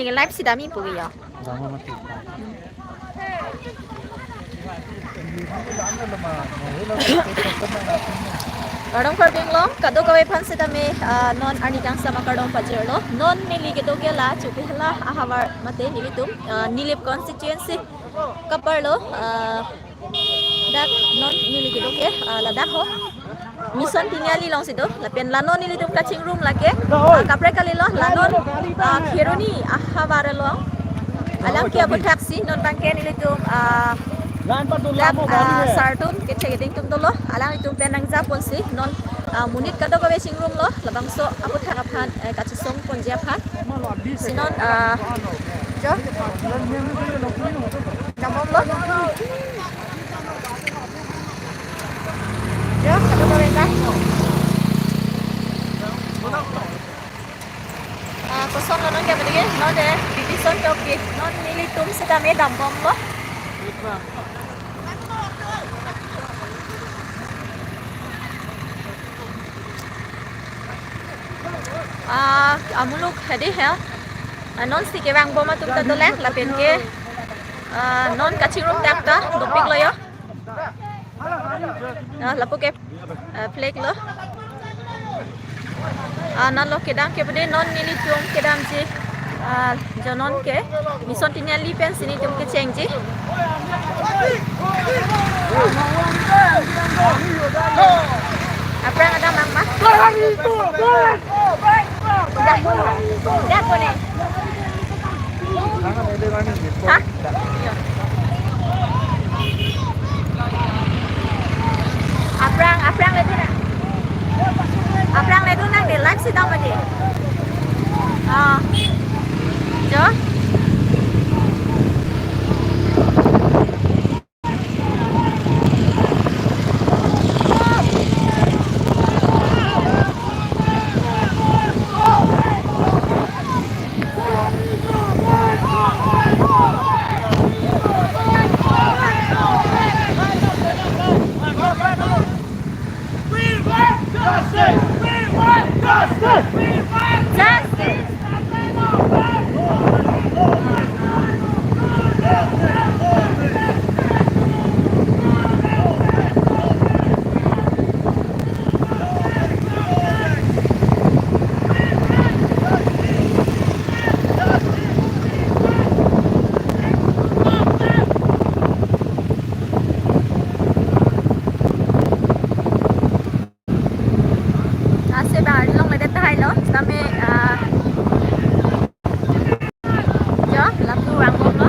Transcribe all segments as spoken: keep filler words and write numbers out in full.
Live si dami pugi ya. Kardom karbinglong, kadokave aphan sitame, ah, non arni kangsam akardom pajirlo. Non neli kedo ke la Chokihola ahavar mate nelitum, ah, Nilip constituency kaparlo, ah, dak non neli kedo ke, ah, ladak ho. Mission Tiniali alongsi do, lapen la non nelitum kachingrum lake, ah, kaprek kalilo, la non, ah, Kheroni ahavar along. Alang ke aputhaksi non abangke nelitum, ah, dak, ah, sar atum kethek keding atum dolo, alanglitum pen nangjaponsi non, ah, monit kadokave chingrumlo, labangso aputhak aphan, eh, kachesong ponji aphan. Si non, ah, jo. Kamom lo. Jo, kadokave ta. Ah, kosonlo non ke, non de, division chowki, non nelitum sitame dambomlo. Ah, amuluk hedi he. Ah, non si kevangbom atum ta dole, lapen ke, ah, non kachingrum dak ta dopiklo yo. Ah, lapu ke, ah, flag lo. Ah, non lo kedam ke bede non nelitum kedamji, ah, jo non ke Mission Tiniali pensi nelitum kechengji. Aphrang ada mang ma? Dah, dah kone. Ha? Aphrang, aphrang le dun nang. Aphrang le dun nang de, live si dam aja. Ah. Jo. We want justice! We want justice! We want justice! Ase bang arlong ledet tahai lo, sitame, ah, jo, lapu vangbomlo.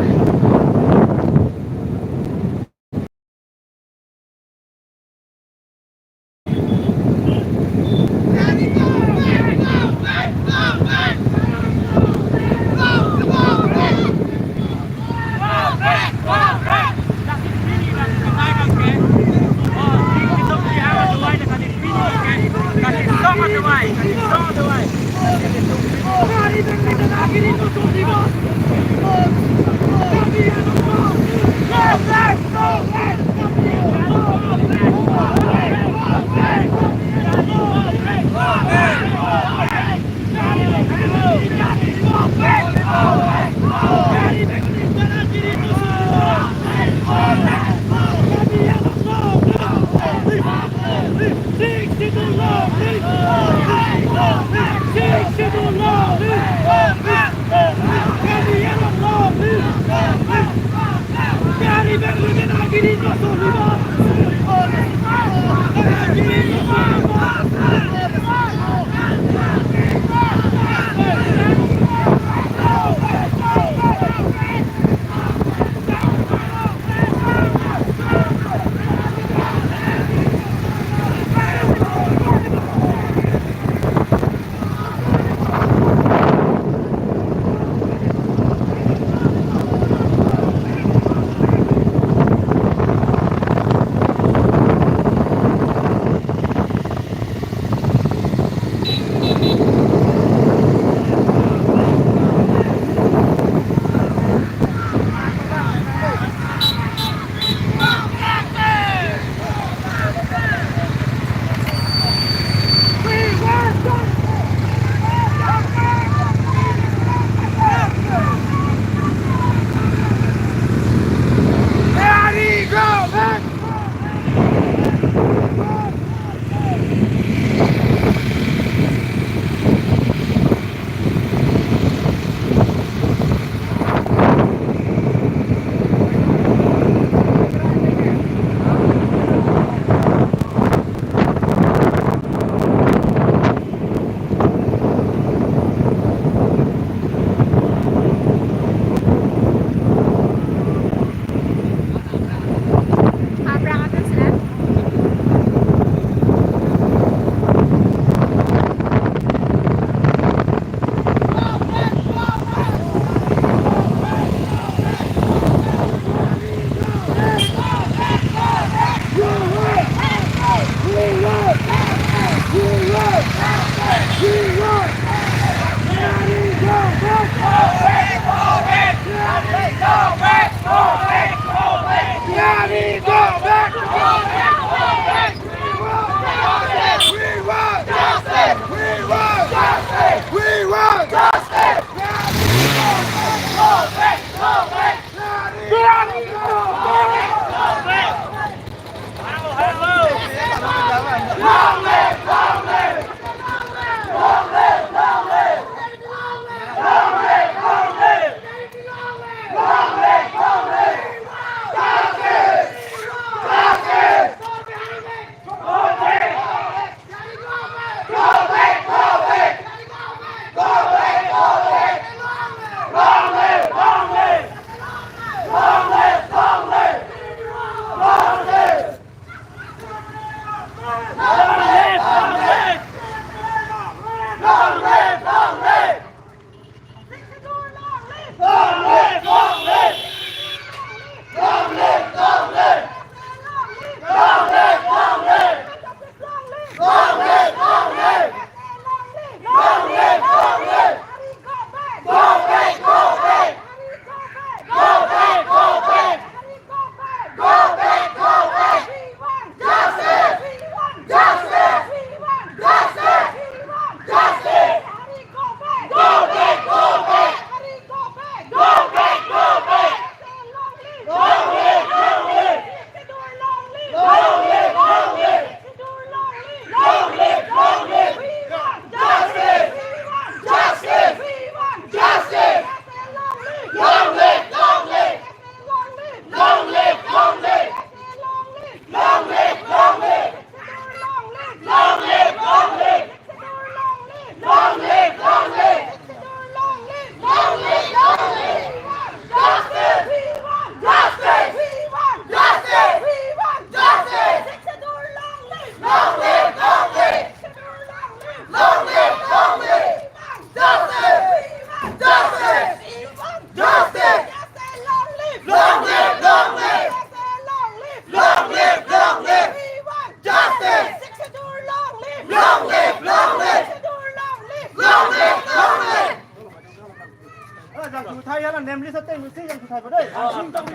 Jangthu thai ya, namli sa teng si jangthu thai pa dei. Thangsing Tokbi,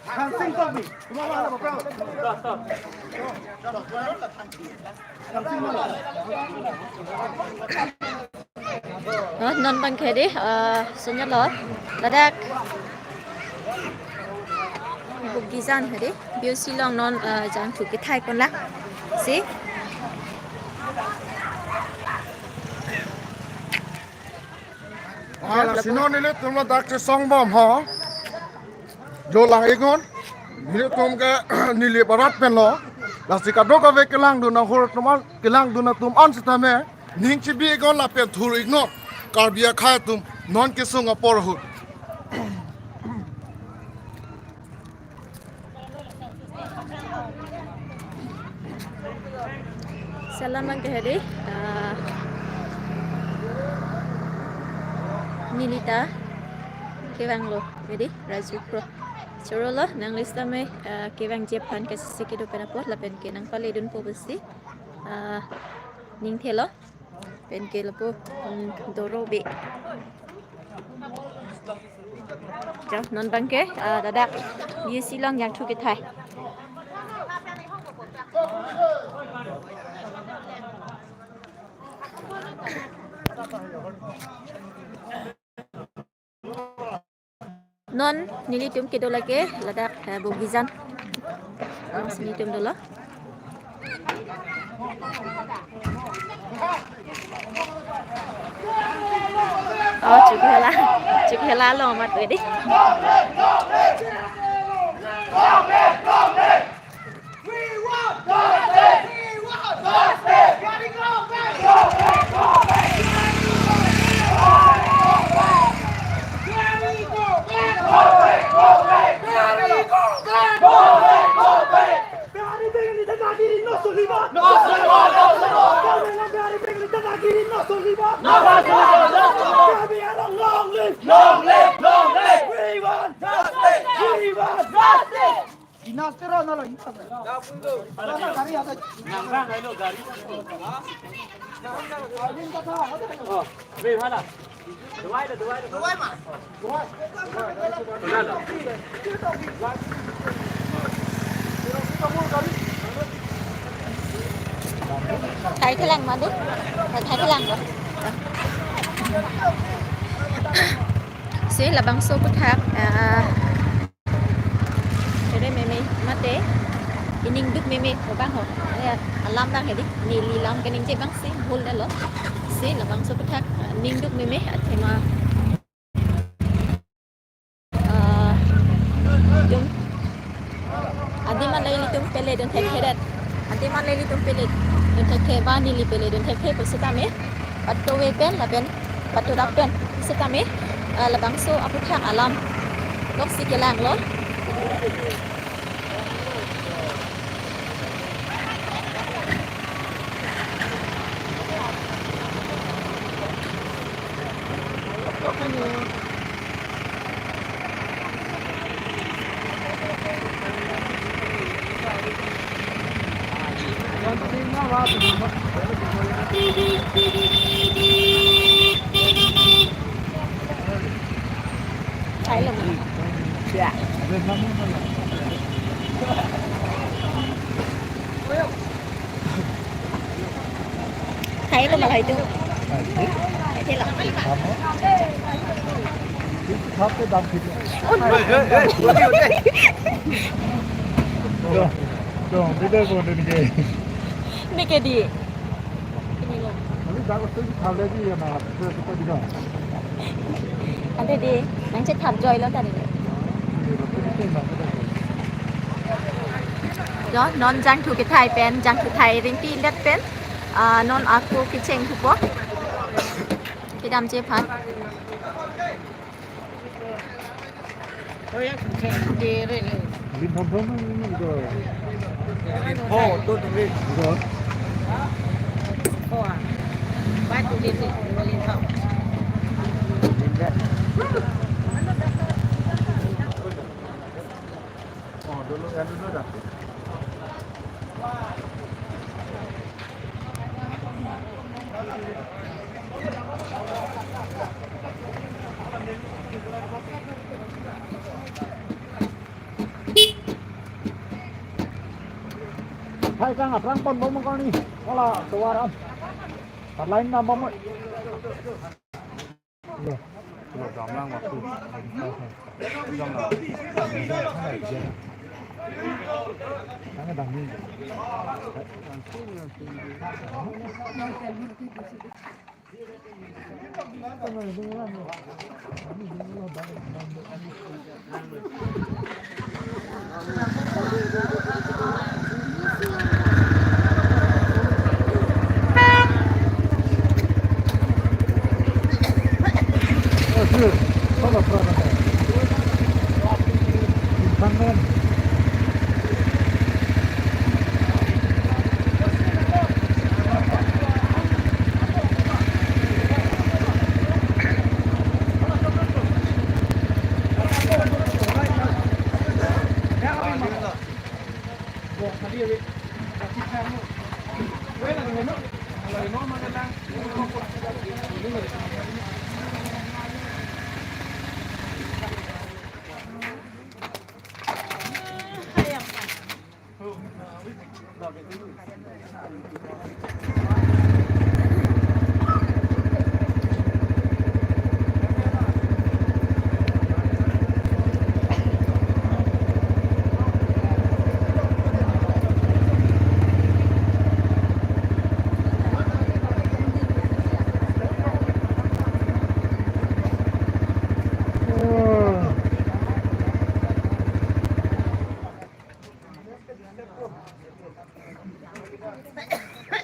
Thangsing Tokbi. Tuma ma na pa. Thangsing ma. Oh, non bang ke dei, eh, sunyo lo. Ladak. Bogijan ke dei. B O C along non, eh, jangthu kethai pon lang. Si. Ah, lasi non nelitum ladak chesong bom ho. Jo lang-iknon. Nelitum ke neli parat pen lo. Lasi kadokave kelangdun ahut atum an, kelangdun atum an sitame ning chibi-iknon lapen thur-iknon. Karbi akhei atum non kesung apor ahut. Salam bang ke dei, ah, neli ta kevang lo, ke dei, Raju Kro. Choro lo, nangli sitame, ah, kevangji aphan ke sisi kedo pen apot, lapen ke nangpaledunpo pusi, ah, ning thelo. Pen ke lapu, hmm, doro be. Jo, non bang ke, ah, ladak B O C along jangthu kethai. Non nelitum kedo lake ladak, eh, Bogijan. Along si nelitum dolo. Oh, chuk hela, chuk hela lo mat wedi. We want justice! We want justice! Gari, go back! Go back! Go back! Gari, go back! Go back! Gari, go back! Go back! Go back! Gari, go back! Go back! Go back! Bihari Bengali dadagiri no solibo! No solibo! No solibo! Bihari Bengali dadagiri no solibo! No solibo! No solibo! Karbi Anglong, long live! Long live! Long live! We want justice! We want justice! Inas tera na lagi. Gari ada. Oh, be hala. Dubai da, Dubai da. Dubai ma. Dubai. Thai thelang ma dei. Thai thelang ko. Si labangso aputhak, ah, ere meme mate, iningduk meme ko bang ho. Ya, alam bang hedi, neli lam keningje bang si, bhul dalo. Si labangso aputhak, ah, ningduk meme, athema. Ah, dum. Adim an le ilitum peledun thekthe det. Adim an le ilitum peledun thekthe ba neli peledun thekthe pusitame. Patu ave pen lapen patu rap pen pusitame, ah, labangso aputhak alam lok si kelang lo. Thai lo. Ya. Thai lo malai tu. Thai lo. Thap ke dam thik. Dong, dong, video ko dun ke. Neke dei. Kali dak ko thap le dei ya na, thap ko dei. Ante dei, nangchethap joilo tadi. Jo, non jangthu kethai pen, jangthu thai ringti let pen, ah, non ako kecheng thupo. Kedamji aphan. Lim phom phom ni ko. Lim phom to tu ni. Ko. Ko. Ba tu ni ni, lim phom. Lim phom. Oh, dulu yang dulu dah. Hai kang, aphrang ponbom kangni. Wala tovar am. Tar line nambom. Lo. Lo, damlang waktu. Damlang. Kang damni.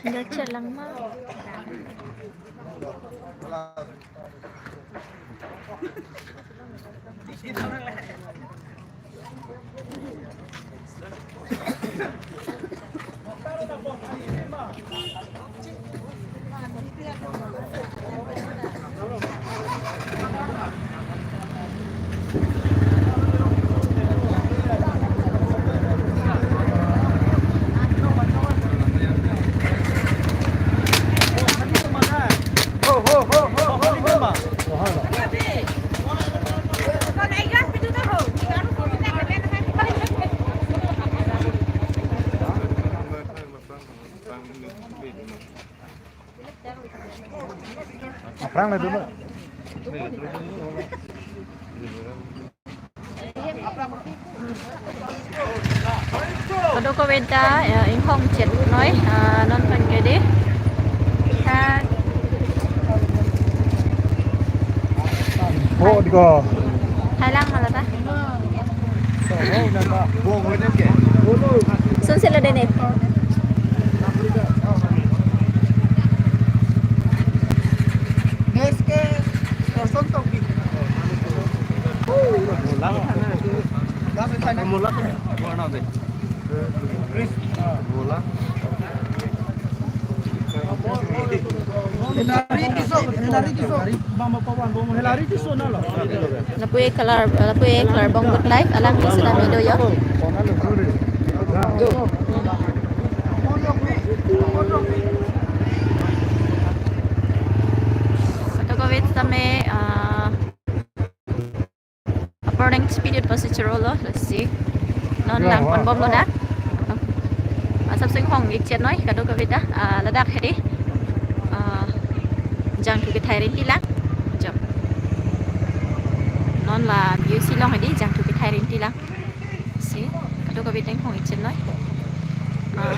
Nggak celang mah. Aphrang le dulu. Kadokave ta, ya, inghong chet noi, ah, non pen ke dei. Ta. Oh, diko. Thailand malah ta. Sunset lo dei ne. Next ke Storson Toki. Lapu-e color, lapu-e color bong good life, alangli sitame do yo. Kadokave sitame, ah, Upper Deng Spirit pasi choro lo, let's see. Non lang ponbom lo dak. Asap sing hong ik chet noi, kadokave ta, ah, ladak hedi. Ah, Jangthu Kethai Rinti lang. Jo. Non la B U C along hedi, Jangthu Kethai Rinti lang. Si, kadokave ta inghong ik chet noi. Ah.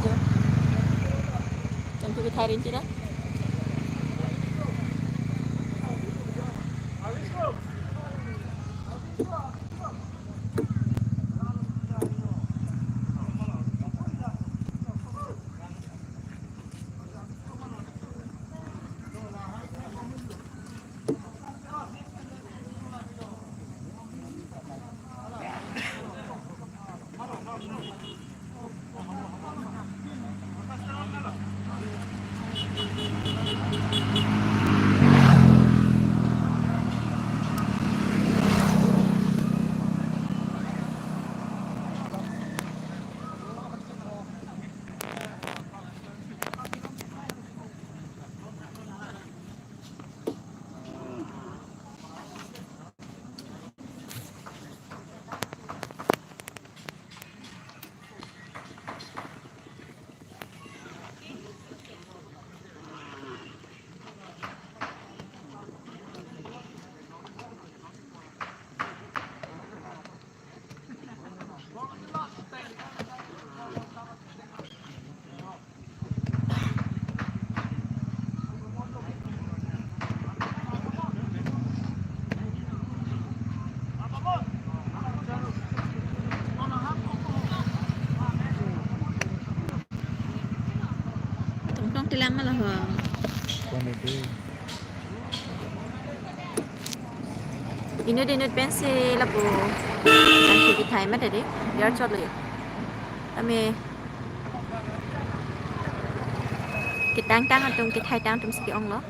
Jo. Jangthu Kethai Rinti lang. Tong tilang ma lo ho. Inut inut pensi lapu. Jangthu kethai mati dei. Biar chot lo ya. Tame ketang tang atum, kethai tang atum si ke-ong lo.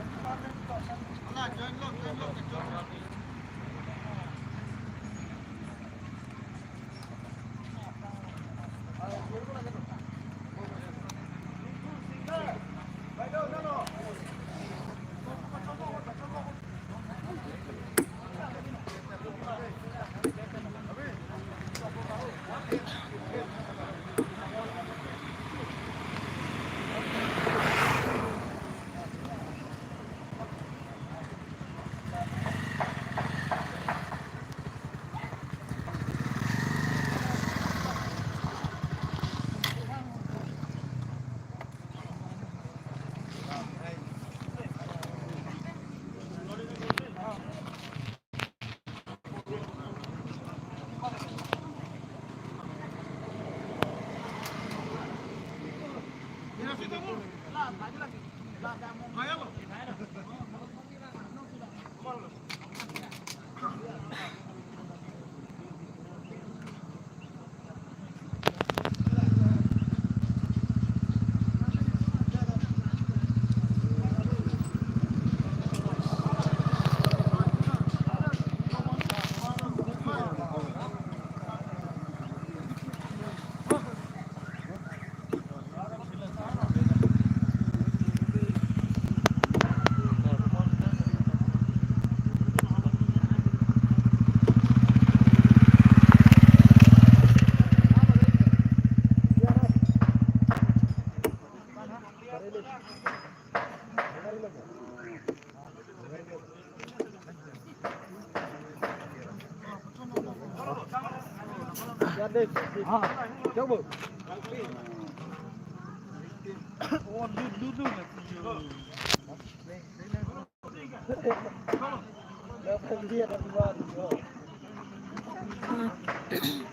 Ah,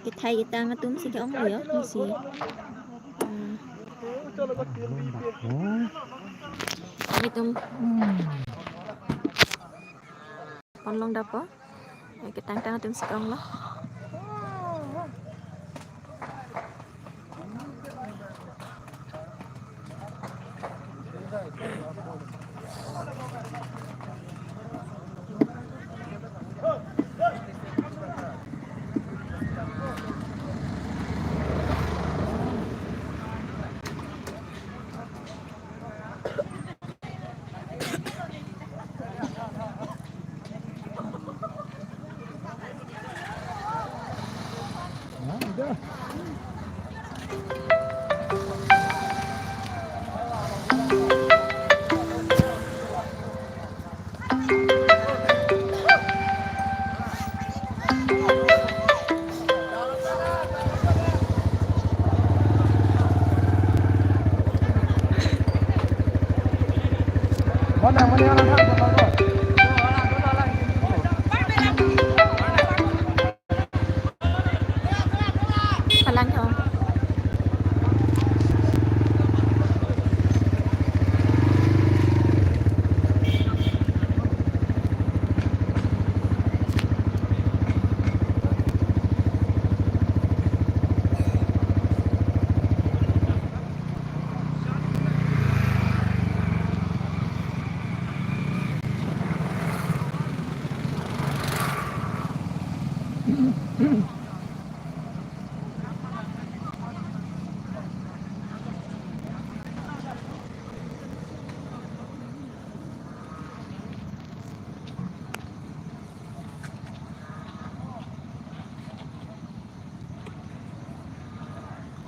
kethai ketang atum si ke-ong lo ya, si. Ah. Itum. Pon long dapo. Eh, ketang tang atum si ke-ong lo. Palang ho.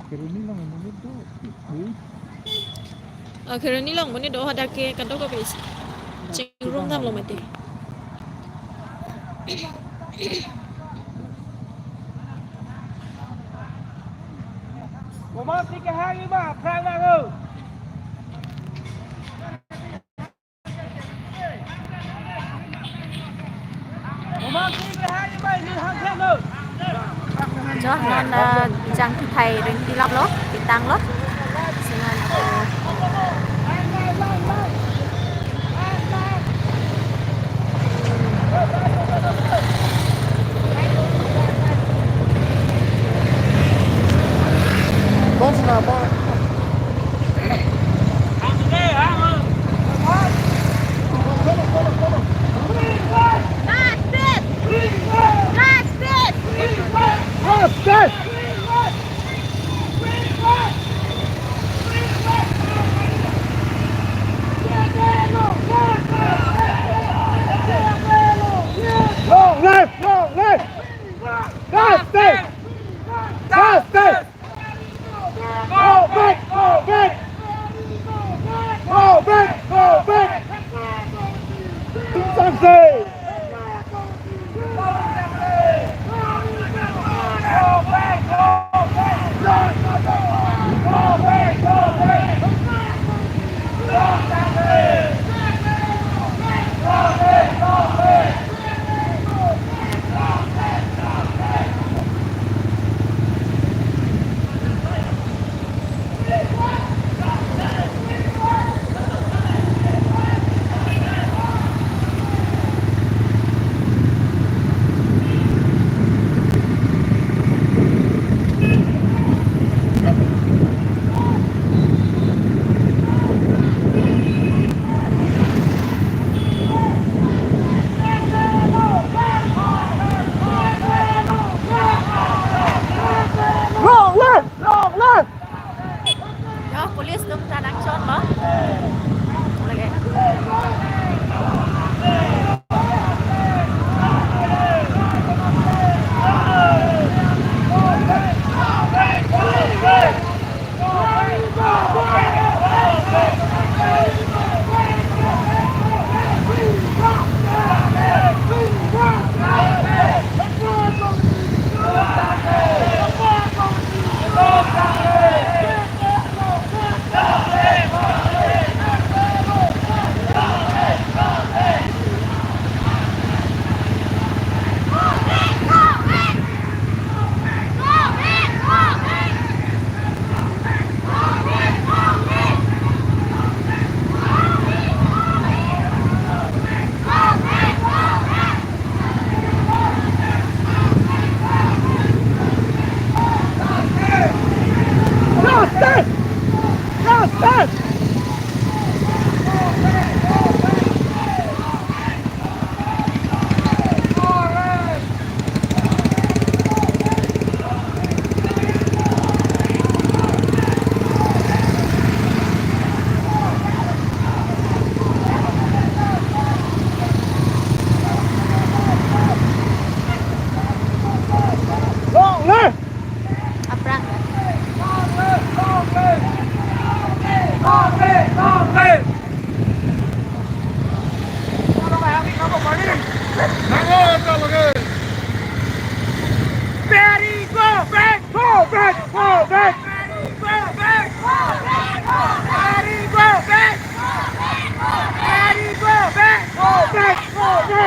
Kheroni along monit do. Ah, Kheroni along monit do, hadak ke kadokave chingrum damlo mati. Komat si kehang ma, phrang nang o. Jo, non, eh, jangthu kethai ring tilap lo, ketang lo. Sinan, eh,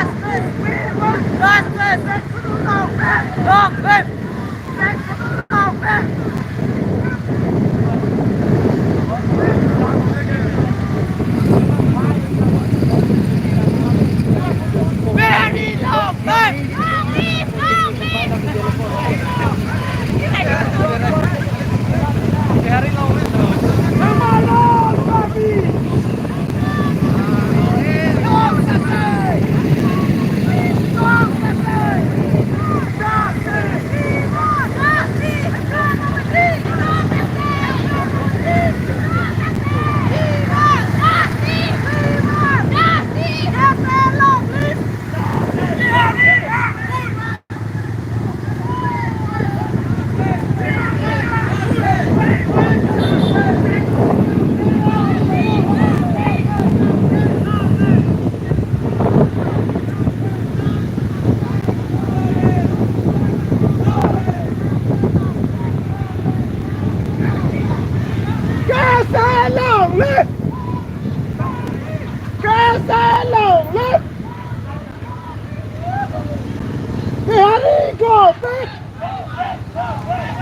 Justice! We want justice! Long live! Long live! Very long live! Long live! Long live!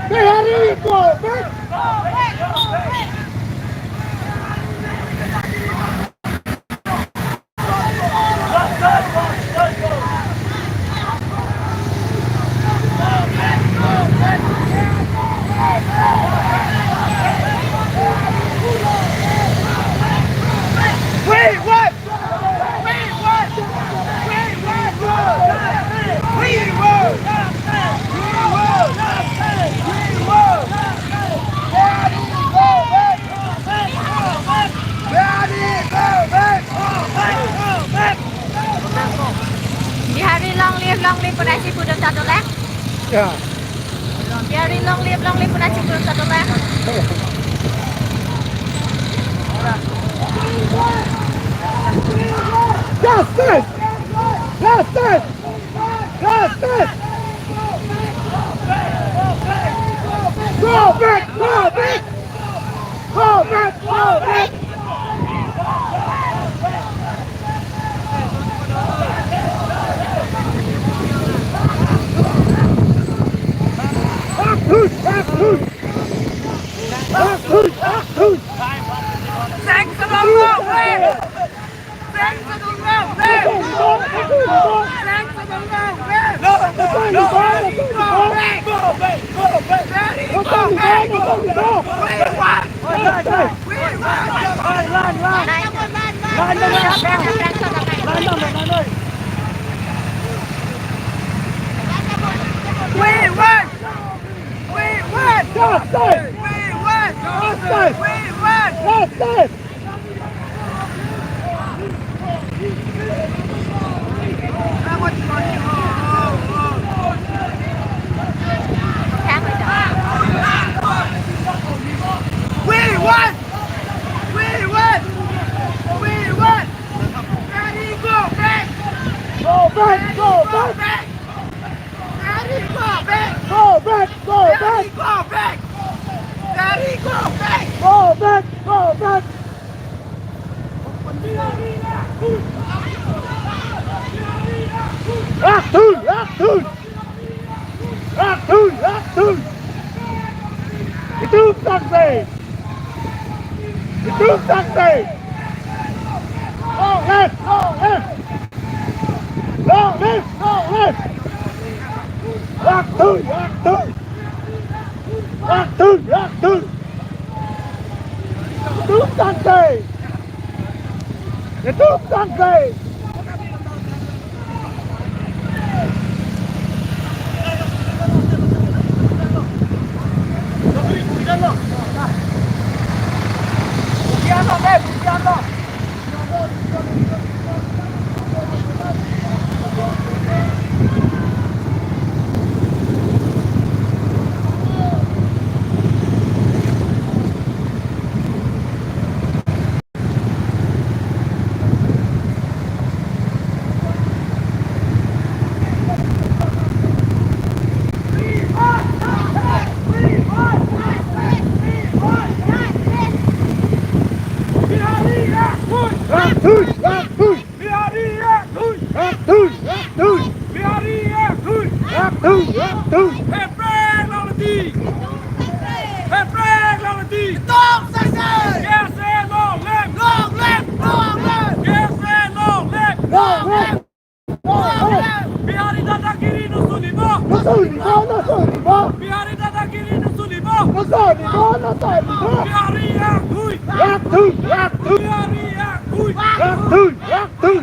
Bihari go back! We want Bihari long live, long live, puna si pudun satu lek. Ya. Bihari long live, long live, puna si pudun satu lek. Justice! Justice! Justice! Go back! Go back! Go back! Go back! Akhun! Akhun! Akhun! Akhun! Sanction on the way! Sanction on the way! Sanction on the way! No, no, no, no! Go back! Go back! Go back! Go back! We want! We want! Run, run, run! We want! We want! Justice! We want! Justice! We want! Justice! We want! We want! We want! Bihari go back! Go back! Go back! Bihari go back! Go back! Go back! Bihari go back! Bihari go back! Go back! Go back! Akhun! Akhun! Akhun! Akhun! Itu sanksi! Itu sanksi! Long live! Long live! Long live! Long live! Akhun! Akhun! Akhun! Akhun! Itu sanksi! Itu sanksi! Akhun! Akhun! Bihari akhun! Akhun! Akhun! Bihari akhun! Akhun! Akhun! Heprek long leti! Heprek long leti! Tong sese! K S A long live! Long live! Long live! K S A long live! Long live! Long live! Bihari dadagiri nusun ibo! Nusun ibo! Nusun ibo! Bihari dadagiri nusun ibo! Nusun ibo! Nusun ibo! Bihari akhun! Akhun! Akhun! Bihari akhun! Akhun! Akhun!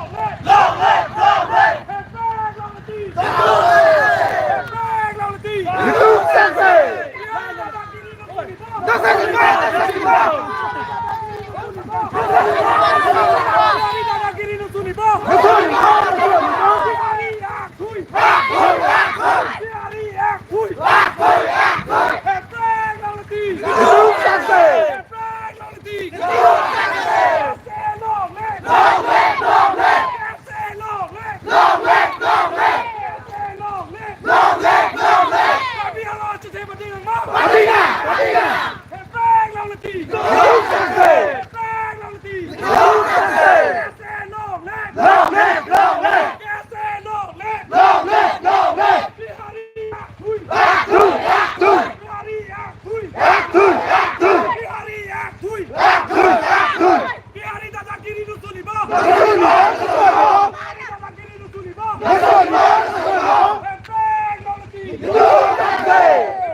Long live! Long live! Long live! Hashtag Long Liti! Hashtag Long Liti! Hashtag Long Liti! Bihari dadagiri nusunibo! Bihari akthui! Bihari akthui! Hashtag Long Liti! Hashtag Long Liti! K S A long live! Long live, long live! K S A long live! Long live, long live! K S A long live! Long live, long live! Karbi Anglong achetheng pating nangma! Pating nang, pating nang! Hashtag Long Liti! Long live! Hashtag Long Liti! Long live! K S A long live! Long live, long live! K S A long live! Long live, long live! Bihari akthui! Akthui, akthui! Bihari akthui! Akthui, akthui! Bihari akthui! Akthui, akthui! Bihari dadagiri nusunibo! Nusunibo, nusunibo! Bihari dadagiri nusunibo! Nusunibo, nusunibo! Hashtag Long Liti! Nidum sangse!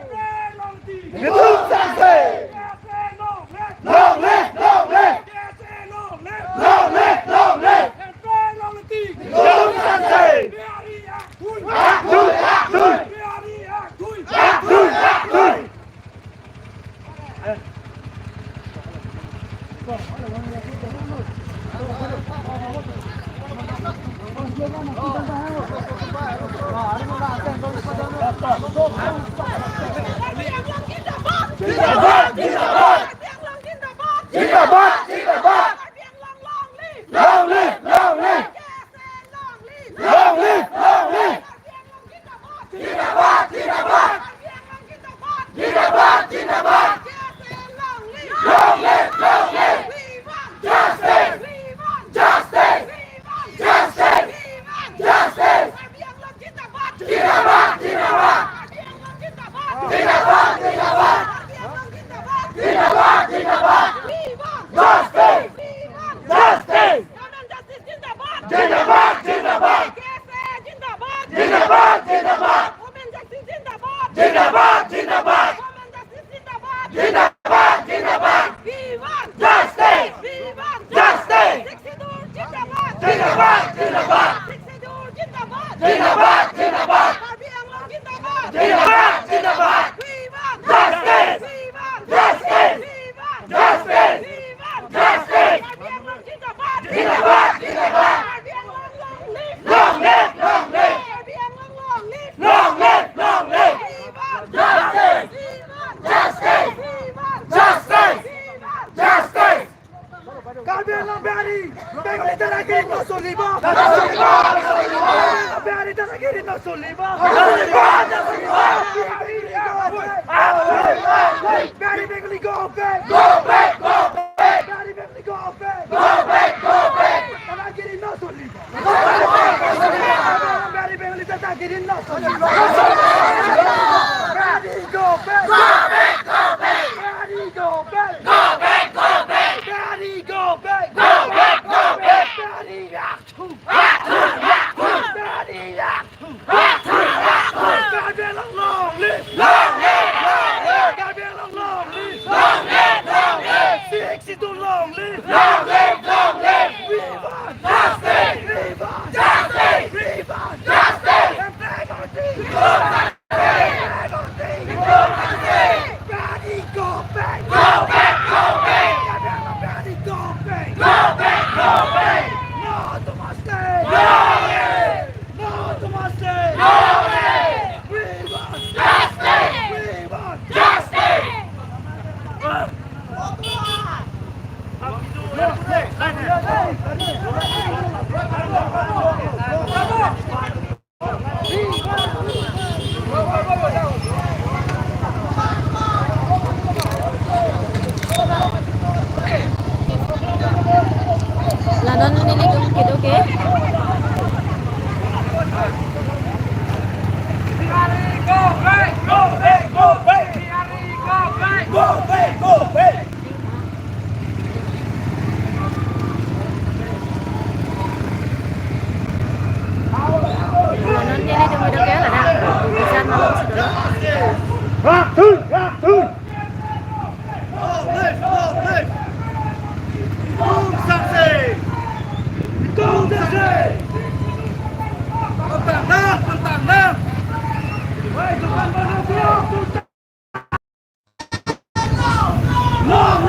Hashtag Long Liti! Nidum sangse! K S A long live! Long live, long live! K S A long live! Long live, long live! Hashtag Long Liti! Nidum sangse! Bihari akthui! Akthui, akthui! Bihari akthui! Akthui, akthui! Zindabad, zindabad! Zindabad, zindabad! Long live, long live! Long live, long live! Zindabad, zindabad! Zindabad, zindabad! Long live, long live! Justice! Justice! Justice! Zindabad, zindabad! Zindabad, zindabad! Zindabad, zindabad! Justice! Justice! Government Justice Zindabad! Zindabad, zindabad! K S A Zindabad! Zindabad, zindabad! Government Justice Zindabad! Zindabad, zindabad! Government Justice Zindabad! Zindabad, zindabad! We want Justice! We want Justice! Sixth Schedule Zindabad! Zindabad, zindabad! Sixth Schedule Zindabad! Zindabad, zindabad! Karbi Anglong Zindabad! Zindabad, zindabad! We want Justice! We want Justice! We want Justice! We want Justice! Karbi Anglong Zindabad! Zindabad, zindabad! Karbi Anglong long live! Long live, long live! Karbi Anglong long live! Long live, long live! We want Justice! We want Justice! We want Justice! We want Justice! Karbi Anglong Bihari Bengali dadagiri nusunibo! Bihari dadagiri nusunibo! Bihari Bengali go back! Go back, go back! Bihari Bengali go back! Go back, go back! Dadagiri nusunibo! Bihari Bengali dadagiri nusunibo! Bihari go back! Go back, go back! Bihari go back! Go back, go back! Bihari go back! Go back, go back! Bihari akthui! Akthui, akthui! Bihari akthui! Akthui, akthui! Karbi Anglong long live! Long live, long live! Karbi Anglong long live! Long live, long live! La non nelitum kedo ke